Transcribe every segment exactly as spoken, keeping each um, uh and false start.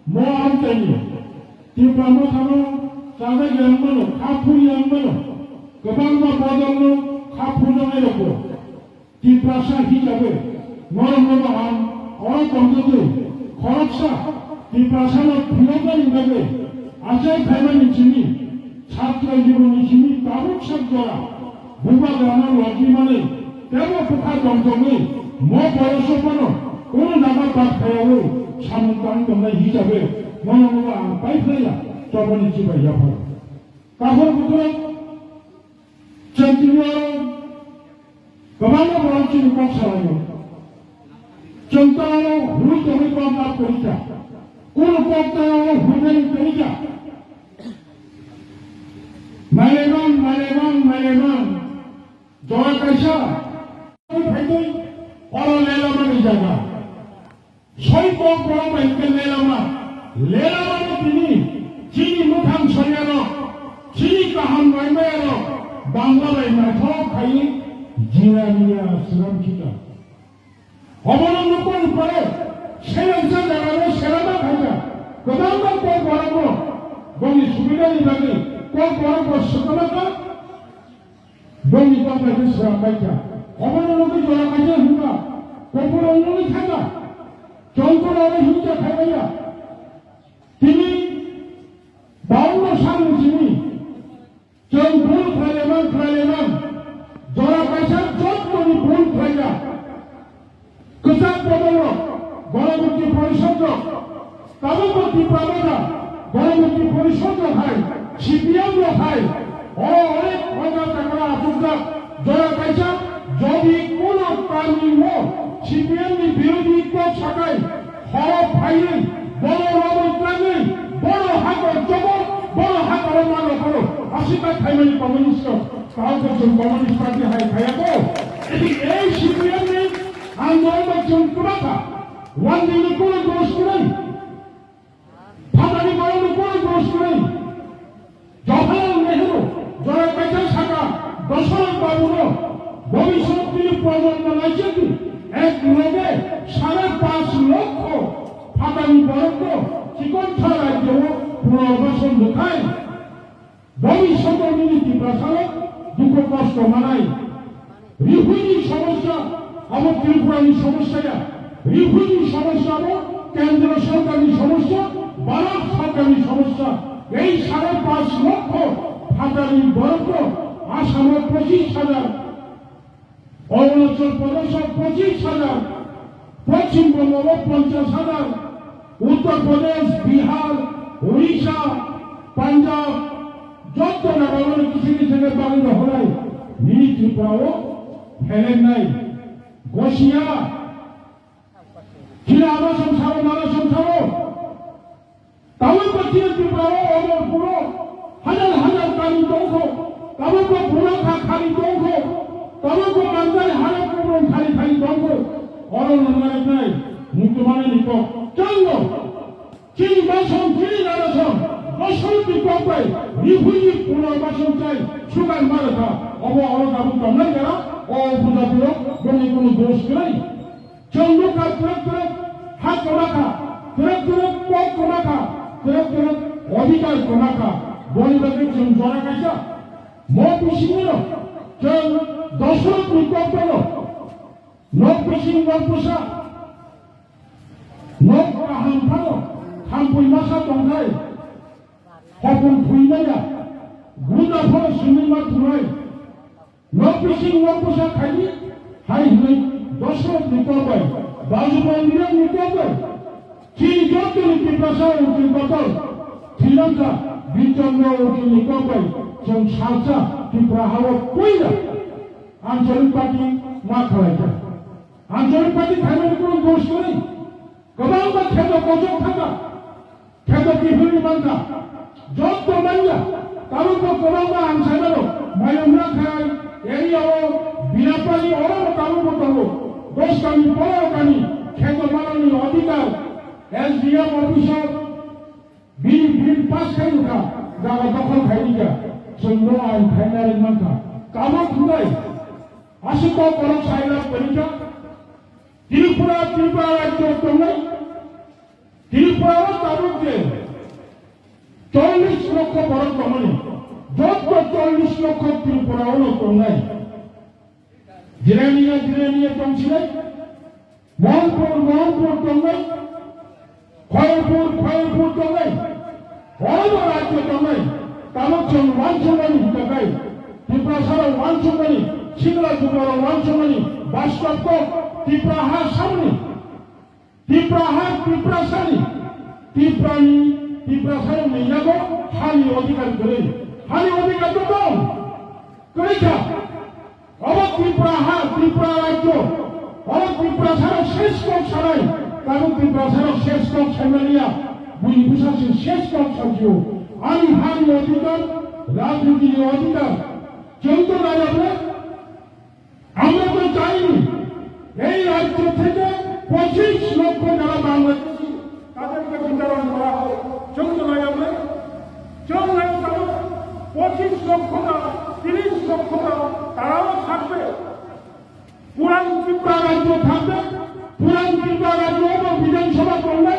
Mo amchaini Tipra Mothano chajak yang mano, kha phur yang mano, kwbangma bodolno kha phurjaknai rokbo Tiprasa hisabe norokno ang oro tongtwtwi khoroksa Tiprasano phiyoknani bagwi achai phaimani simi Chhatro jibonni simi tabuk sak jora bubagrano logimani tebo bwkha tongtongwi mo boyoso phano kunu jaga bak phaiyaui samung tang tongnai hisabe nono nono ang pai phlaiya choboni chibai yapharo. Kaphor bukhurok chwng tini oro kwbangma borok chini kok salaio. Chwng ta oro hwnwi tongwi kok lab kwrwi kha. Kunu kok ta oro hwnwi kwrwi kha. Mailaimang, mailaimang, mailaimang. Jora kaisa. Phaitwi oro lelamani jaga. Soi kok borok bai hwnkhe lelama. Lelamano tini chini mwkhang soyarok, chini kaham raimayarok, Bangla bai naithok khaiwi jira riya swnam khika. Obono nukmani pore selengsa jagano selama khaija. Kwbangma kok borokno bongni subidani bagwi kok borokbo swkama kha. Bongni kok bai khe swrang bai kha. Obono nukwi jora kaisa hwnba, kopor wngnani thangkha. Chongkor aro himcha khaimaya. Tini baunno salni simi chwng bul khlailaimang khlailaimang. Jora kaisa jottoni bul khlaija. Kwchak bodolrok, Ganamukti Porishod rok, tabukbo Tipra Motha, Ganamukti Porishod rok hai, C P M rok hai, o onek hojar takara achukjak, jora kaisa, jodi kuno kami o C P M ni birodhi kok sakai, horo phaiwi, bono rabo twlangwi, bono hakor chobor, bono hakoro mano khoro, asika thaimani communist rok, kaham khe chwng communist party hai khaiya ko, ei C P M ni Ang norok bai chwng kwbakha. One day ni kunu dos kwrwi. Phatani borok ni kunu dos kwrwi. Jawaharlal Nehru jora kaisa saka Dasarath Babu no bhobishyot ni projonmo naichwkdi ek loge sare panch lokho phatani borok no chikon tha rajyo o punorbasan rwkhai. Boni sokomini Tiprasao dukho kosto manai. Refugee somosya, abo Tripurani somosya ya. Refugee somosya abo kendro sorkarni somosya, Bharat sorkarni somosya. Ei sare panch lokho phatani borokno Assamo pochis hajar, Arunachal Pradesh o pochis hajar, Poschim Bongo o ponchash hajar, Uttar Pradesh, Bihar, Odisha, Punjab, jotto jaga o kisi kisi khe bagwi rohornai, nini Tripura o phelengnai, gosiya, chini ama song sao, mala song sao. Tabuk bo chini Tripura o Omorpur o hajar hajar kami tongkho, tabuk bo Burokha khani tongkho, tabuk bo Manjari Harap Kubron khani khani tongkho. Oro nangnaiknai muchumani ni kok chwngno chini bason chini narason bosor ni kok bai refugee puno bason chai sugar mare kha. Obo oro tabuk tongnai jara o puja puro boni kunu dos kwrwi. Chwng nukha twrwk twrwk ha kwma kha, twrwk twrwk kok kwma kha, twrwk twrwk odhikar kwma kha. Boni bagwi chwng jora kaisa mo bisingno chwng Dasarathni kok phano nok bising nok bwsa nok kaham phano thampui masa tongthai hopung phuimaya gunda phano simi ma thunai. Nok bising nok bwsa khaidi hai hwnwi Dasarathni kok bai, Bajubai Nirokni kok bai, chini jottoni Tiprasa ukil kotor thwilamjak Bichondro ukilni kok bai chwng salsa Tripura hao puila ancholik party ma khlaijak. Ancholik party khaimani kunu dos kwrwi. Kwbangma kheto kochok thangkha, kheto kiphilwi mankha, jotto manya, tabukbo kwbangma ang saimano, Mayumra khai, area o, Binapali, oro bo tabukbo tongo, dos kami, pondro kami, kheto manani odhikar, S D M office o, bini bill pass khai wngkha, jaga dokhol khai rikha, chwng no ain khaina ring mankha, tabuk hwnai, aswk kok borok sailab kwrwikha, Tripura, Tripura rajyo tongnai, Tripura Aro tabuk je chollish lokho borok tongmani, jotto chollish lokho Tripura o no tongnai. Jirania, Jirania tongsinai, Mohanpur, Mohanpur tongnai, Khairpur, Khairpur tongnai, Oro rajyo tongnai, tabuk chwng uansukmani hwnkha khe, Tiprasarok uansukmani, Sikla Jugarok uansukmani, bastob kok, Tipra ha samni, Tipra ha Tiprasani, Tiprani, Tiprasarokni yago hani odhikar kwrwi, hani odhikar to tong, kwrwi kha. Obo Tripura ha, Tripura rajyo, obo Tiprasarok ses kok sanai, tabuk Tiprasarok ses kok saimaliya, buini bwsasi ses kok sajio. Ani hani odhikar, rajnitini odhikar, chwng to naiya bole, আমরা তো চাইনি এই রাজ্য থেকে পঁচিশ লক্ষ যারা বাংলাদেশি তাদেরকে বিতাড়ন করা হয়। চোদ্দ নভেম্বর, চোদ্দ নভেম্বর পঁচিশ লক্ষ না তিরিশ লক্ষ না তারাও থাকবে। পুরান ত্রিপুরা রাজ্য থাকবে, পুরান ত্রিপুরা রাজ্য এবং বিধানসভা করবে,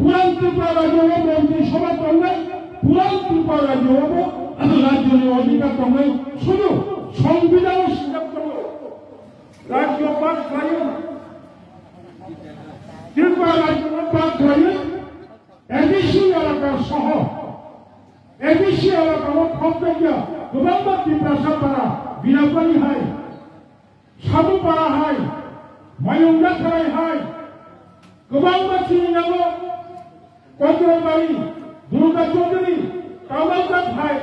পুরান ত্রিপুরা রাজ্য এবং মন্ত্রিসভা করবে, পুরান ত্রিপুরা রাজ্য এবং রাজ্যের অধিকার করবে। শুধু সংবিধান স্বীকার করবে। রাজ্য পাঠ খাইয়ে, ত্রিপুরা রাজ্য পাঠ খাইয়ে, এডিসি এলাকা সহ, এডিসি এলাকা ও খপ্তব্য, গোবাংবা ত্রিপুরা সাপারা, বিরাপানি হাই, সাধুপারা হাই, মায়ুংনা খারাই হাই, গোবাংবা চিনি নামো, কচুরবাড়ি, দুর্গা চৌধুরী, কামালদার ভাই,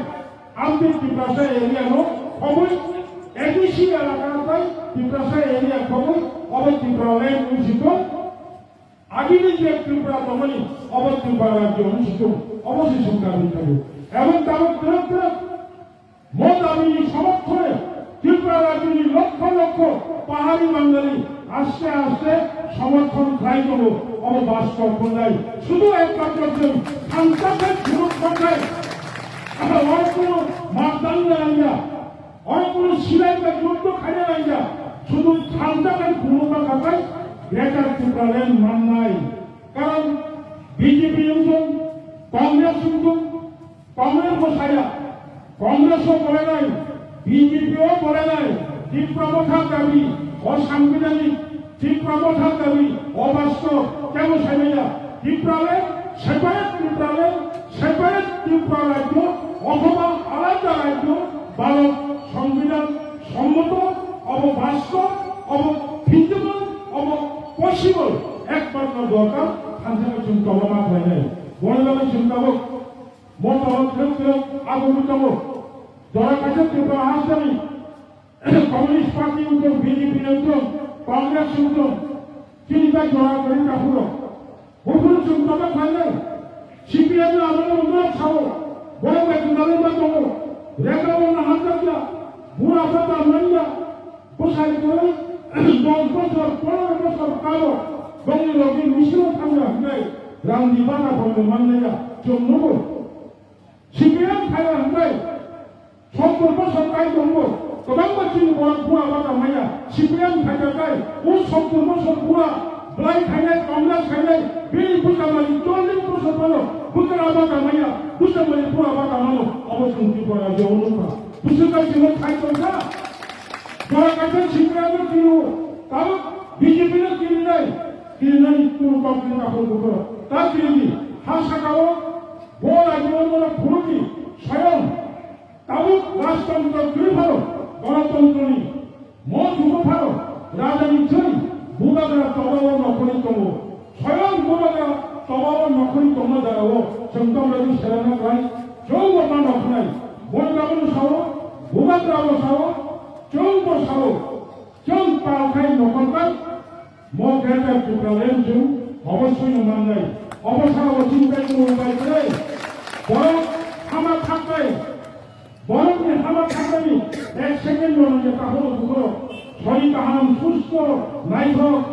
আমি ত্রিপুরা এরিয়া নো, খবর, এডিসি এলাকা তাই ত্রিপুরা এরিয়া খবর, অব ত্রিপুরা ল্যান্ড উচিত, আগে যে ত্রিপুরা তমনি, অব ত্রিপুরা রাজ্য উচিত, অবশ্যই সরকার দিতে হবে। এবং তারও ফেরত ফেরত মোট আমি এই সমর্থনে ত্রিপুরা রাজ্যের লক্ষ লক্ষ পাহাড়ি বাঙালি আস্তে আস্তে সমর্থন খাই দেবো। অব বাস্তব কোথায়? শুধু একমাত্র কেউ খানকাকে সুরক্ষা দেয়। অন্য কোনো মাপদান জানাইয়া, অন্য কোনো সিলাই বা যুদ্ধ খাইয়া নাইয়া, শুধু খানকাকে কোনো বা খাতায় গ্রেটার ত্রিপুরা ল্যান্ড মান নাই। কারণ বিজেপি ইউনিয়ন, কংগ্রেস ইউনিয়ন, কংগ্রেস বসাইয়া, কংগ্রেসও বলে নাই, বিজেপিও বলে নাই, ত্রিপুরা মথার দাবি, অসাংবিধানিক, ত্রিপুরা মথার দাবি, অবাস্তব, কেন সাইনাইয়া, ত্রিপুরালে, সেপারেট ত্রিপুরালে, সেপারেট ত্রিপুরা রাজ্য, অথবা আলাদা রাজ্য, ভারত সংবিধান সম্মত, অব বাস্তব, অব ফিজিবল, অব পসিবল, একমাত্র দরকার, থানথাকে চুন তলমা হয় নাই। বড় দলের চিন্তাবক, Moto thruk thruk abo wngwi tongo. Jora kaisa Tripura hasteni Communist Party wngthung, B J P wngthung, Congress wngthung, chini bai jora kwrwi takhuk rok. Buphuru chwng kotor khlainai. C P M ni abo wngwi sao. Borok bai kwtalwi ma tongo. Rega bo naharjakya. Bura bata manya. Bwsai kwrwi dos bosor, pondro bosor kalo bongni logi misino thangya hwnwi rangni bana phano mannaya chwng nugo. C P M phaiya hwnwi sottor bosor kai tongo, kwbangma chini borok bura bata manya. C P M phaiya kai, o sottor bosor bura bwlai khainai, Congress khainai, bini bwsa mani chollish bosor phano bwkra bata manya, bwsa mani bura bata mano, obo chwng Tripura rajyo o nukha. Bwswk kai chwngno khai tongkha. Jora kaisa sikla no kiriwo, tabuk B J P no kirinai, kirinani kunu kok ni kaham bukoro. Ta kiridi, ha saka o, bo rajyo o bono phurudi, soyong, tabuk rajtantro kwrwi phano, gonotantroni, mo jugo phano, rajani joi, bubagra toba o nokhorwi tongo. Soyong bubagra toba o nokhorwi tongma jaga o, chwng tong rajyo serana klai, chwng bo ma nokhnai, boni babuno sao, bubagra bo sao, chwng bo sao. Chwng pal khai nokhorkha, mo Greater Tipraland chwng obossoi no mannai. Obo saka o chini bai kuno upai kwrwi. Borok hama thaknai, borokni hama thaknaini ek second bo nangya, takhoro bukhoro sori kaham, susto, naithok,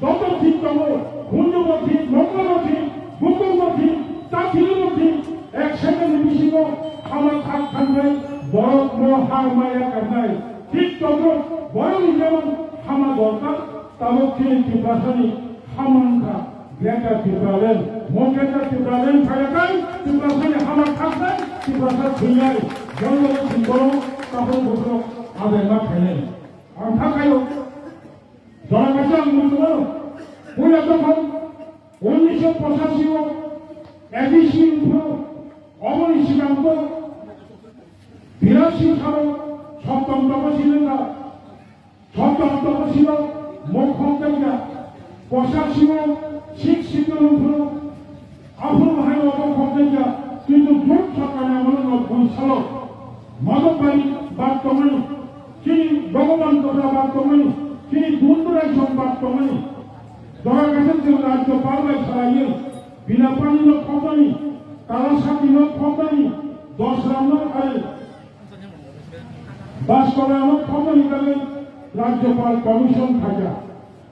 joto thik tongo, hunju bo thik, nokla bo thik, bukur bo thik, chathili bo thik, ek second ni bisingo hama thak thangbai borok mo ha maya karnai. Thik tongkha, borokni jemon hama dorkar, tabuk chini Tiprasani hama wngkha Greater Tipraland. Mo Greater Ang phaiyakhai, Tiprasani hama thaknai, Tiprasa thwinai, jongno thwngbono, tabuk bokhorok abenma khainai. Ang thakhaio, jora kaisa ang muchungo, puila jokhon unnisho pochashi o A D C wngphuru, oboni sigang bo birasi salo Soptom Tapasiri wngkha. Soptom Tapasiri o mok khokjakya, pochashi o six schedule wngphuru, aphuru hai o mok khokjakya, kintu jut sorkarni amolo no bui salo Madhobari bak tongmani, chini Bhagaban Kopra bak tongmani, chini Dundurai song bak tongmani. Jora kaisa chwng Rajyopal bai salaiwi, Binapani no khokmani, Talasati no khokmani, Dosram no, are, Baskora no khokmani bagwi Rajyopal commission khaijak.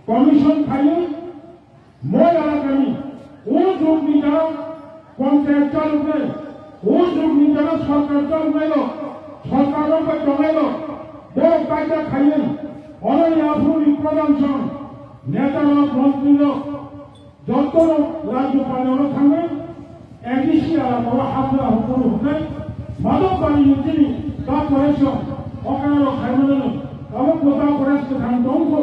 Commission khaiwi moi elakani o jugni jora panchayat chaloknai, o jugni jora sorkar chaloknai rok, sorkar rok bai tongnai rok, borok kaisa khaiwi ononi aphuruni pradhan song, neta rok, montri rok, joto rok Rajyopal no thangwi A D C alamo hapra hukuru hwnwi Madhobari ni chini corporation okra rok khaimano tabuk bo corporation kwthang tongkho.